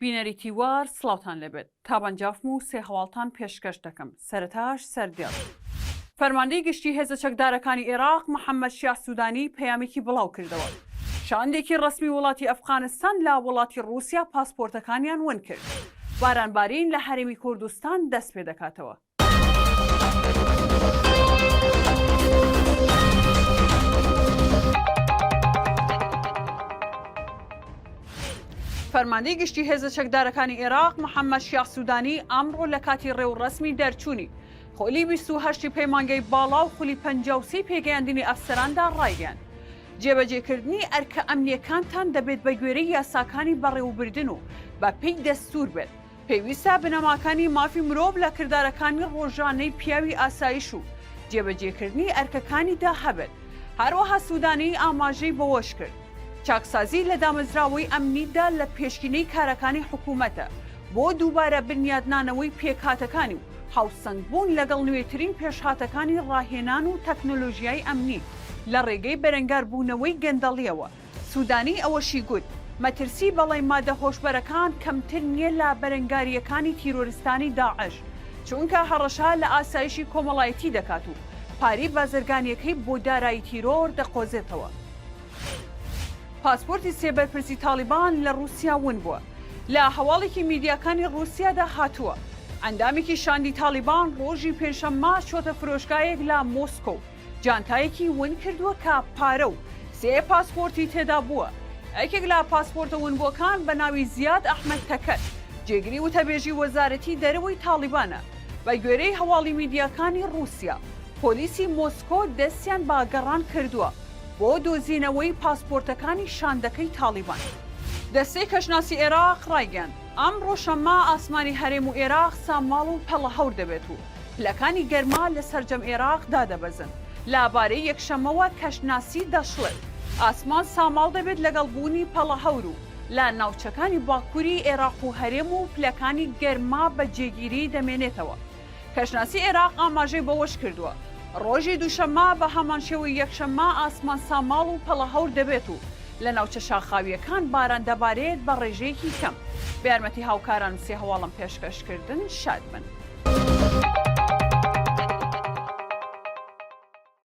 بینەری تیوار سڵاوتان لێبێت تابان جافم و سێ هەواڵتان پێشکەش دەکەم سەرەتاش سەردێڕ. فەرماندەی گشتی هێزە چەکدارەکانی ئێراق محەمەد شیاع سودانی پەیامێکی بڵاو کردەوە شاندێکی ڕەسمی وڵاتی ئەفغانستان لە وڵاتی ڕووسیا پاسپۆرتەکانیان ون کرد بارانبارین لە هەرێمی کوردستان دەست پێدەکاتەوە. فەرماندەی گشتی هێزە چەکدارەکانی ئێراق محەممەد شیاع سوودانی ئەمڕۆ لە کاتی ڕێوڕەسمی دەرچوونی خولی 28 پەیمانگەی باڵا و خولی 53 پێگەیاندنی ئەفسەراندا ڕایگەیاند جێبەجێکردنی ئەرکە ئەمنییەکانتان دەبێت بەگوێرەی یاساکانی بەڕێوەبردن و بەپێی دەستوور بێت پێویستە بنەماکانی مافی مرۆڤ لە کردارەکانی ڕۆژانەی پیاوی ئاسایش و جێبەجێکردنی ئەرکەکانیدا هەبێت. هەروەها سودانی ئاماژەی بەوەشکرد، چاکسازی لە دامەزراوەی ئەمنیدا لە پێشینەی کارەکانی حکومەتە بۆ دووبارە بنیادنانەوەی پێکهاتەکانی و هاوسەنگبوون لەگەڵ نوێترین پێشهاتەکانی ڕاهێنان و تەکنۆلۆژیای ئەمنی لە ڕێگەی بەرەنگاربوونەوەی گەندەڵییەوە. سودانی ئەوەشی گوت، مەترسی بەڵای مادە هۆشبەرەکان کەمتر نییە لە بەرەنگارییەکانی تیرۆرستانی داعش، چونکە هەڕەشە لە ئاسایشی کۆمەڵایەتی دەکات و پارەی بازرگانییەکەی بۆ دارایی تیرۆر دەقۆزێتەوە. پاسپۆرتی سێ بەرپرسی تاڵیبان لە ڕووسیا ون بووە. لە هەواڵێکی میدیاکانی ڕووسیادا هاتووە، ئەندامێکی شاندی تاڵیبان ڕۆژی پێنجشەممە چۆتە فرۆشگایەک لە مۆسکۆ و جانتایەکی ون کردووە کە پارە و سێ پاسپۆرتی تێدا بووە، یەکێک لە پاسپۆرتە ونبووەکان بە ناوی زیاد ئەحمەد تەکەر، جێگری وتەبێژی وەزارەتی دەرەوەی تاڵیبانە. بە گوێرەی هەواڵی میدیاکانی ڕووسیا، پۆلیسی مۆسکۆ دەستیان بە گەڕان کردووە بۆ دۆزینەوەی پاسپۆرتەکانی شاندەکەی تاڵیبان. دەستەی کەشناسی عێراق ڕایگەیاند، ئەمڕۆ شەممە ئاسمانی هەرێم و عێراق ساماڵ و پەڵەهەور دەبێت و پلەکانی گەرما لە سەرجەم عێراق دادەبەزن. لە بارەی یەکشەممەوە کەشناسی دەشڵێت، ئاسمان ساماڵ دەبێت لەگەڵ بوونی پەڵەهەور و لە ناوچەکانی باکووری عێراق و هەرێم و پلەکانی گەرما بە جێگیری دەمێنێتەوە. کەشناسی عێراق ئاماژەی بەوەشکردووە، ڕۆژی دووشەممە بە هەمانشێوەی یەکشەممە ئاسمان ساماڵ و پەڵەهەور دەبێت و لە ناوچە شاخاوییەکان باران دەبارێت بە ڕێژەیەکی کەم. بە یارمەتی هاوکارانم سێ هەواڵم پێشکەشکردن. شاد بن.